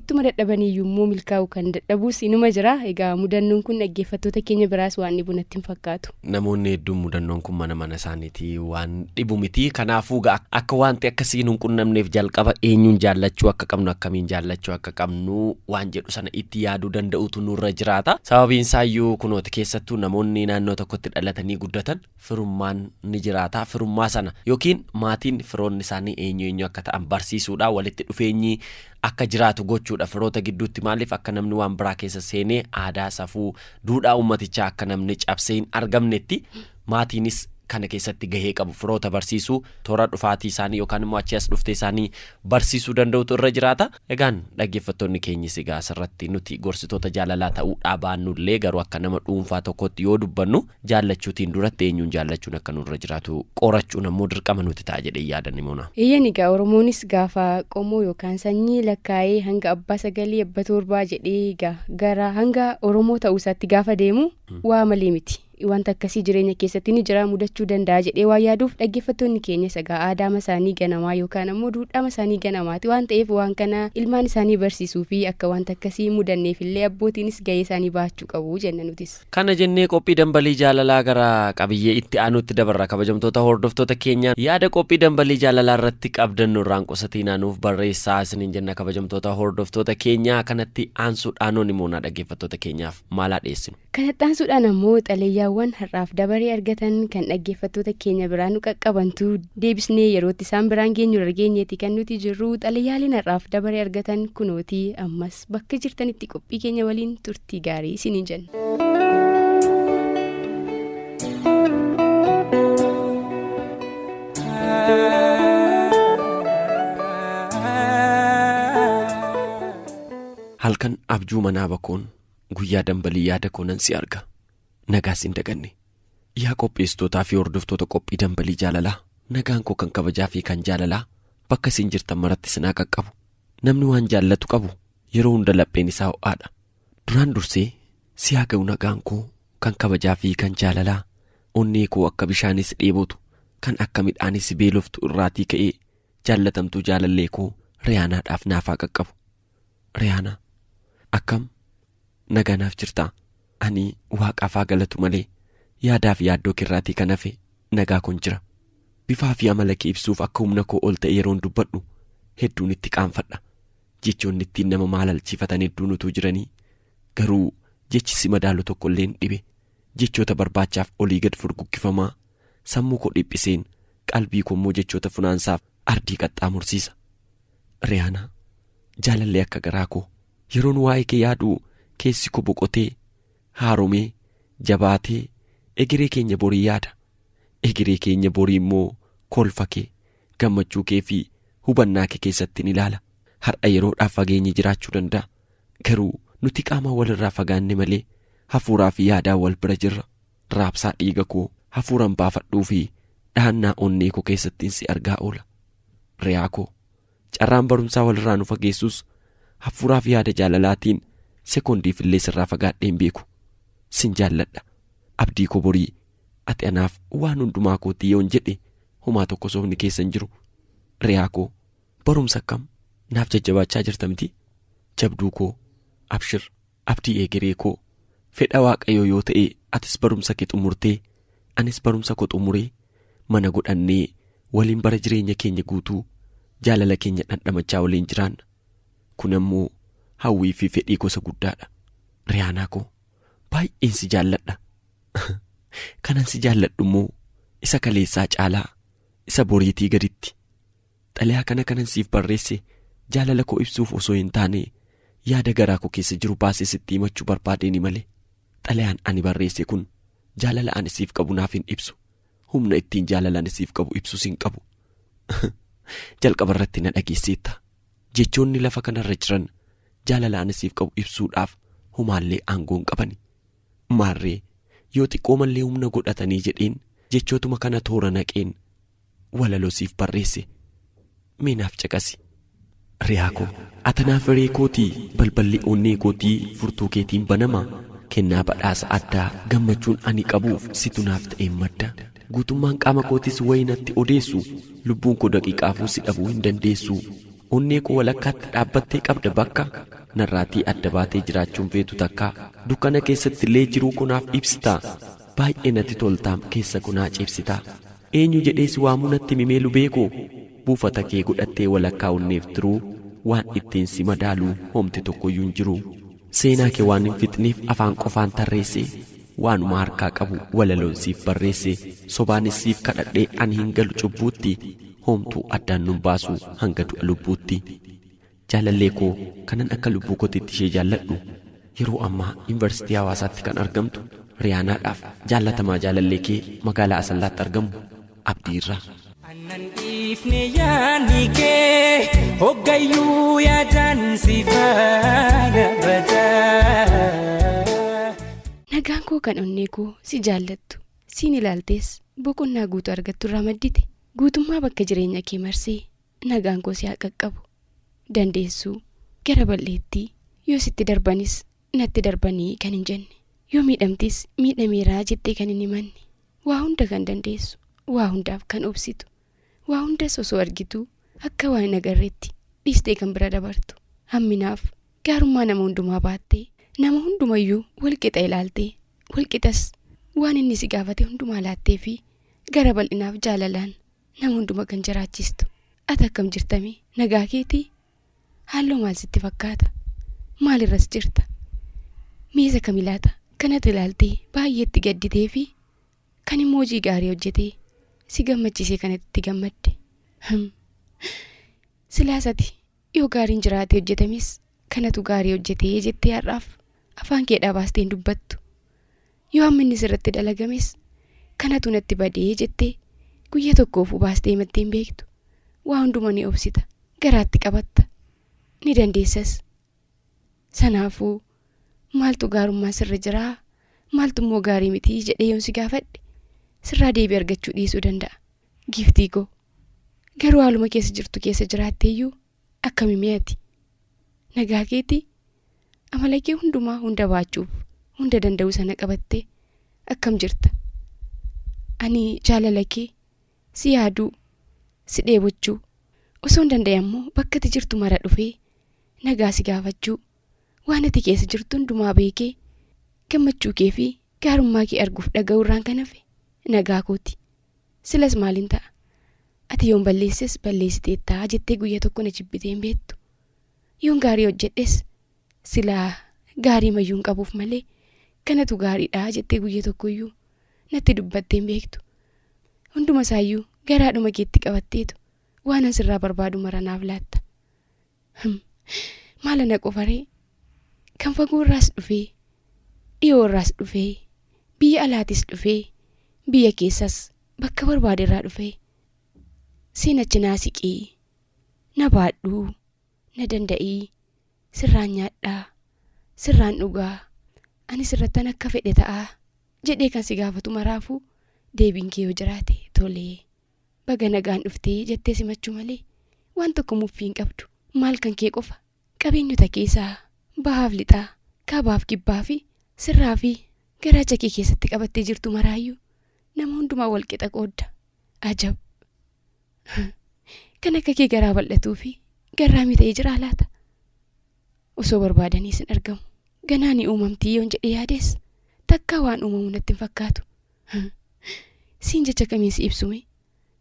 Ittuma dadhabaniiyyuu immoo milkaa'u kan dadhabuus inuma jira. Egaa mudannoon kun dhaggeeffattoota keenya biraas waan dhibu natti hin fakkaatu.
Namoonni hedduun mudannoon kun mana mana isaaniitii waan dhibu miti. Kanaafuu egaa akka wanti akkasii nu hin qunnamneef jalqaba eenyuun jaallachuu akka qabnu akkamiin jaallachuu akka qabnu waan jedhu sana itti yaaduu danda'utu nurra jiraata. Sababiin isaayyuu kunooti keessattuu namoonni naannoo tokkotti dhalatanii guddatan firummaan ni jiraata. Firummaa sana yookiin maatiin firoonni isaanii eenyu eenyu akka ta'an barsiisuudha. Walitti dhufeenyi akka jiraatu gochuudha. Firoota gidduutti maaliif akka namni waan biraa keessa seenee aadaa, safuu, duudhaa uummatichaa akka namni cabsee hin argamnetti maatiinis kana keessatti gahee qabu. Firoota barsiisuu, toora dhufaatii isaanii yookaan immoo achii as dhuftee isaanii barsiisuu danda'utu irra jiraata. Egaan dhaggeeffattoonni keenyis egaa asirratti nuti gorsitoota jaalalaa ta'uudhaa baannullee garuu akka nama dhuunfaa tokkotti yoo dubbannu jaallachuutiin duratti eenyuun jaallachuun akka nurra jiraatu qorachuun ammoo dirqama nuti ta'a jedhee yaadan Nimoonaa.
Eeyyeen egaa Oromoonis gaafa qomoo yookaan sanyii lakkaa'ee hanga abbaa sagalii abba torbaa jedhee egaa gara hanga Oromoo ta'uu isaatti gaafa deemu waa malee miti. Wanta akkasii jireenya keessatti ni jira mudachuu danda'a jedhee waan yaaduuf dhaggeeffattoonni keenyas egaa aadaama isaanii ganamaa yookaan ammoo duudhaama isaanii ganamaati waan ta'eef waan kana ilmaan isaanii barsiisuu fi akka wanta akkasii mudanneef illee abbootiinis gahee isaanii bahachuu qabu jenna nutis.
Kana jennee qophii dambalii jaalalaa gara qabiyyee itti aanutti dabarra. Kabajamtoota hordoftoota keenya yaada qophii dambalii jaalalaa irratti qabdan nurraan qusatiinaa nuuf barreessaa isiniin jenna. Kabajamtoota hordoftoota keenya kanatti aansuudhaan Nimoonaa dhaggeeffattoota keenyaaf maalaa dhiyeessinu?
Kanatti aansuudhaan ammoo xalayyaawwan har'aaf dabaree argatan kan dhaggeeffattoota keenya biraa nu qaqqabantu deebisnee yerootti isaan biraan geenyu argeenyeeti kan nuti jirru. Xalayyaaleen har'aaf dabaree argatan kunootii ammas bakka jirtanitti qophii keenya waliin turtii gaarii isiniin jenna.
Halkan abjuu manaa bakoon guyyaa dambalii yaada koo nan si arga. Nagaas hin daganne. Yaa qopheessitootaa fi hordoftoota qophii dambalii jaalalaa, nagaan koo kan kabajaa fi kan jaalalaa bakka isin jirtan maratti isin haa qaqqabu. Namni waan jaallatu qabu yeroo hunda lapheen isaa ho'aadha. Duraan dursee si haa ga'u nagaan koo kan kabajaa fi kan jaalalaa, onnee koo akka bishaanis dheebotu, kan akka midhaanis beeloftu irraatii ka'ee jaallatamtuu jaalallee koo Riyaanaadhaaf naaf haa qaqqabu. Riyaanaa, akkam nagaa naaf jirtaa? Ani waaqaaf haa galatu malee yaadaa fi yaaddoo keerraatii kan hafe nagaa koon jira. Bifaa fi amala kee ibsuuf akka humna koo ol ta'e yeroon dubbadhu hedduun itti qaanfadha. Jechoonni ittiin nama maalalchiifatan hedduun utuu jiranii garuu jechi si madaalu tokko illee hin dhibe. Jechoota barbaachaaf olii gad furguggifamaa sammuu koo dhiphiseen qalbii koo immoo jechoota funaansaaf ardii qaxxaamursiisa. Riyaanaa, jaalallee akka garaa koo yeroon waa'ee kee yaadu keessi koo boqotee, haaromee, jabaatee egeree keenya borii yaada. Egeree keenya borii immoo kolfa kee, gammachuu kee fi hubannaa kee keessatti ni ilaala. Har'a yeroodhaaf fageenyi jiraachuu danda'a. Garuu nuti qaamaan walirraa fagaanne malee hafuuraa fi yaadaan wal bira jirra. Raabsaa dhiiga koo hafuuran baafadhuu fi dhahannaa onnee koo keessattiin si argaa oola. Riyaa koo, carraan barumsaa walirraa nu fageessus hafuuraa fi yaada jaalalaatiin sekoondiif illee sirraa fagaadhee hin beeku. Sin jaalladha. Abdii koo borii ati anaaf waan hundumaa kootii yoon jedhe homaa tokko sobni keessa hin jiru. Riyaa koo, barumsa akkam naaf jajjabaachaa jirta miti? Jabduu koo, abshir, abdii egeree koo, fedha Waaqayyoo yoo ta'e atis barumsa kee xumurtee anis barumsa koo xumuree mana godhannee waliin bara jireenya keenya guutuu jaalala keenya dhandhamachaa waliin jiraanna. Kun ammoo hawwii fi fedhii gosa guddaadha. Riyaanaa koo, baay'een si jaalladha. Kanan si jaalladhu immoo isa kaleessaa caalaa isa boriitii gaditti. Xalayaa kana kanan siif barreesse jaalala koo ibsuuf osoo hin taane yaada garaa koo keessa jiru baasee sitti himachuu barbaadeeni malee. Xalayaan ani barreesse kun jaalala ani siif qabu naaf hin ibsu. Humna ittiin jaalala ani siif qabu ibsus hin qabu. Jalqaba irratti na dhageesseetta. Jechoonni lafa kanarra jiran jaalala ani siif qabu ibsuudhaaf homaallee aangoo hin qabani. Maarree yoo xiqqoomallee humna godhatanii jedheen jechootuma kana toora naqeen walaloo siif barreesse. Mee naaf caqasi. Riyaa koo, ati naaf hiree kootii, balballi onnee kootii furtuu keetiin banama. Kennaa badhaasa addaa gammachuun ani qabuuf situ naaf ta'een madda. Guutummaan qaama kootis wayi natti odeessu, lubbuun koo daqiiqaafuu si dhabuu hin dandeessu. Onnee koo walakkaatti dhaabbattee qabda bakka, narraatii adda baatee jiraachuun feetu takka. Dukkana keessatti illee jiruu koo naaf ibsita. Baay'ee natti toltaam keessa koo naa ciibsita. Eenyu jedhee si waamuu natti himi mee lubee koo? Buufata kee godhattee walakkaa onneef tiruu waan ittiin si madaalu homti tokkoyyuu hin jiru. Seenaa kee waan hin fixneef afaan qofaan tarreesse. Waanuma harkaa qabu walaloon siif barreesse. Sobaanis siif kadhadhee ani hin galu cubbuutti. Homtuu addaan nun baasu hanga du'a lubbuutti. Jaalallee koo kanan akka lubbuu kootiitti ishee jaalladhu yeroo ammaa Yuunivarsiitii Hawaasaatti kan argamtu Riyaanaadhaaf jaallatamaa jaalallee kee magaalaa Asallaatti argamu Abdii irraa.
Annan dhiifne yaadni kee hoggayyuu yaadaan si faana badaa.
Nagaan koo kan onnee koo si jaallattu siin ilaaltees boqonnaa guutuu argattu irraa maddite guutummaa bakka jireenya kee marsee nagaan koo si haa qaqqabu. Dandeessuu gara bal'eettii yoo sitti darbanis natti darbanii kan hin jenne yoo miidhamtis miidhameeraa jettee kan hin himanne waa hunda kan dandeessu waa hundaaf kan obsitu waa hundas osoo argituu akka waan hin agarreetti dhiistee kan bira dabartu hamminaaf gaarummaa nama hundumaa baattee nama hundumayyuu walqixa ilaaltee walqixas waan inni si gaafate hundumaa laattee fi gara bal'inaaf jaalalaan nama hunduma kan jiraachistu ati akkam jirtame nagaa keetii Halluu maal sitti fakkaata? Maalirras jirta? Meesa kami laata kanatti ilaaltee baay'ee itti gadditee fi kan immoo hojii gaarii hojjetee si gammachiisee kanatti itti gammadde? Hum. Silaas ati yoo gaariin jiraatee hojjetames kanatu gaarii hojjetee jettee har'aaf afaan keedhaa baastee hin dubbattu. Yoo hamminni sirratti dalagames kanatu natti badee jettee guyya tokkoofuu baastee himattee hin beektu. Waa hunduma ni obsita, garaatti qabatta, ni dandeessas. Sanaafuu maaltu gaarummaa sirra jiraa, maaltu immoo gaarii miti jedhee yoon si gaafadhe sirraa deebii argachuu dhiisuu danda'a. Giiftii koo, garuu haaluma keessa jirtu keessa jiraatteeyyuu akkami mee ati? Nagaa keetii? Amala kee hundumaa hunda baachuuf hunda danda'uu sana qabattee akkam jirta? Ani jaalala kee, si yaaduu, si dheebochuu, osoon danda'e ammoo bakka ati jirtu mara dhufee nagaa si gaafachuu, waan ati keessa jirtu hundumaa beekee gammachuu kee fi gaarummaa kee arguuf dhaga'uu irraan kan hafe nagaa kooti. Silas maalin ta'a? Ati yoon balleesses balleessiteetta jettee guyya tokko na jibbitee hin beektu. Yoon gaarii hojjedhes silaa gaarii mayyuu hin qabuuf malee kanatu gaariidha jettee guyya tokkoyyuu natti dubbattee hin beektu. Hunduma isaayyuu garaadhuma keetti qabatteetu waanan sirraa barbaadu mara naaf laatta. Hum. Maal ana qofaree? Kan fagoo irraas dhufee, dhiyoo irraas dhufee, biyya alaatis dhufee, biyya keessas bakka barbaade irraa dhufee siin achi naa siqii, na baadhuu, na danda'ii, sirraan nyaadhaa, sirraan dhugaa, ani sirrattan akka fedhe ta'aa jedhee kan si gaafatu maraafuu deebiin kee yoo jiraate tolee. Baga nagaan dhuftee jettee simachuu malee waan tokko muffii hin qabdu. Maal kan kee qofa qabeenyota keessaa bahaaf lixaa, kaabaaf kibbaa fi sirraa fi garaacha kee keessatti qabattee jirtu maraayyuu nama hundumaa wal qixa qoodda. Ajab! Kan akka kee garaa bal'atuu fi garraamii ta'ee jiraa laata? Osoo barbaadaniis hin argamu. Ganaa ni uumamtii yoon jedhee yaades takkaa waan uumamu natti hin fakkaatu. Siin jecha kamiin si ibsume?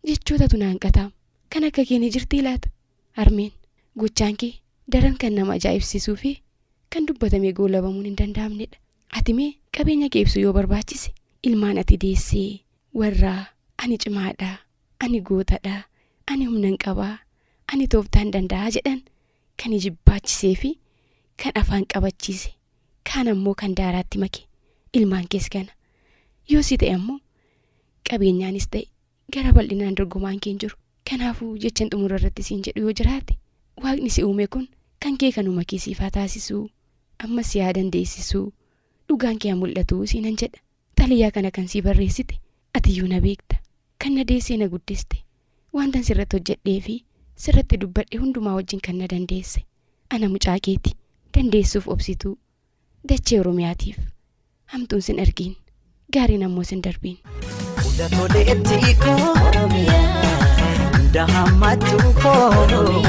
Jechootatu na hanqataam. Kan akka kee ni jirtii laata? Harmeen, gochaan kee daran kan nama ajaa'ibsiisuu fi kan dubbatamee goolabamuun hin danda'amnedha. Ati mee qabeenya kee ibsuu yoo barbaachise ilmaan ati deessee, warra ani cimaadha, ani gootadha, ani humnan qaba, ani tooftaan danda'a jedhan kan ijibbaachisee fi kan afaan qabachiise, kaan ammoo kan daaraatti make ilmaan kees kana. Yoo si ta'e ammoo Qabeenyaanis ta'e gara bal'inaan dorgomaan kee hin jiru. Kanaafuu jechan xumura irratti siin jedhu yoo jiraate waaqni si uume kun kan kee kanuma kee siif haa taasisuu ammas si haa dandeessisuu dhugaan kee haa mul'atuu siinan jedha. Xalayaa kana kan sii barreessite atiyyuu na beekta. Kan na deessee na guddiste wantan sirratti hojjedhee fi sirratti dubbadhe hundumaa wajjin kan na dandeesse ana mucaa keeti dandeessuuf obsituu dachee Oromiyaatiif hamtuun sin argiin gaariin ammoo sin darbiin.
Fuula toleetti koo hunda hammattu koo.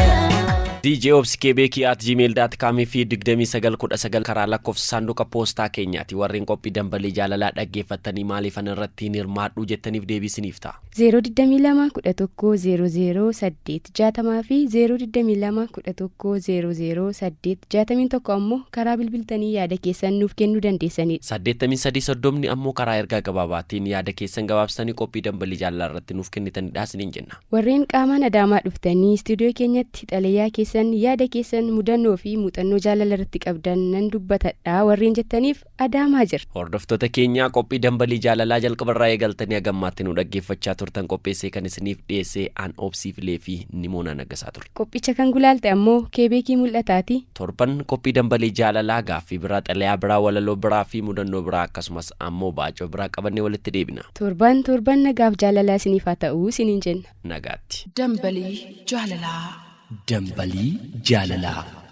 DJ obsikebeekii at gmail dot com fi 2919 karaa lakkoofsa saanduqa poostaa keenyaati. Warreen qophii dambalii jaalalaa dhaggeeffattanii maaliifan irratti hin hirmaadhu jettaniif deebii isiniif ta'a.
0 22 11 00 8 60 fi 0 22 11 00 8 61 ammoo karaa bilbiltanii yaada keessan nuuf kennuu dandeessanidha.
83 30 ammoo karaa ergaa gabaabaatiin yaada keessan gabaabsitanii qophii dambalii jaalalaa irratti nuuf kennitanidha isiniin jenna.
Warreen qaamaan Adaamaa dhuftanii istuudiyoo keenyatti xalayaa keessan yaada keessan mudannoo fi muuxannoo jaalala irratti qabdan nan dubbatadha warreen jettaniif Adaamaa jira.
Hordoftoota keenyaa qophii dambalii jaalalaa jalqabarraa eegaltanii hagammaatti nu dhaggeeffachaa turtan qopheessee kan isiniif dhiyeesse an Obsii Filee fi Nimoonaa Naggasaa ture.
Qophicha kan gulaalte ammoo Keebeekii Mul'ataati.
Torban qophii dambalii jaalalaa gaaffii biraa xalayaa biraa walaloo biraa fi mudannoo biraa akkasumas ammoo baacoo biraa qabannee walitti deebina.
Torban torban nagaaf jaalalaa isiniif haa ta'u isiniin jenna.
Nagaatti.
Dambalii jaalalaa.
Dambalii jaalalaa.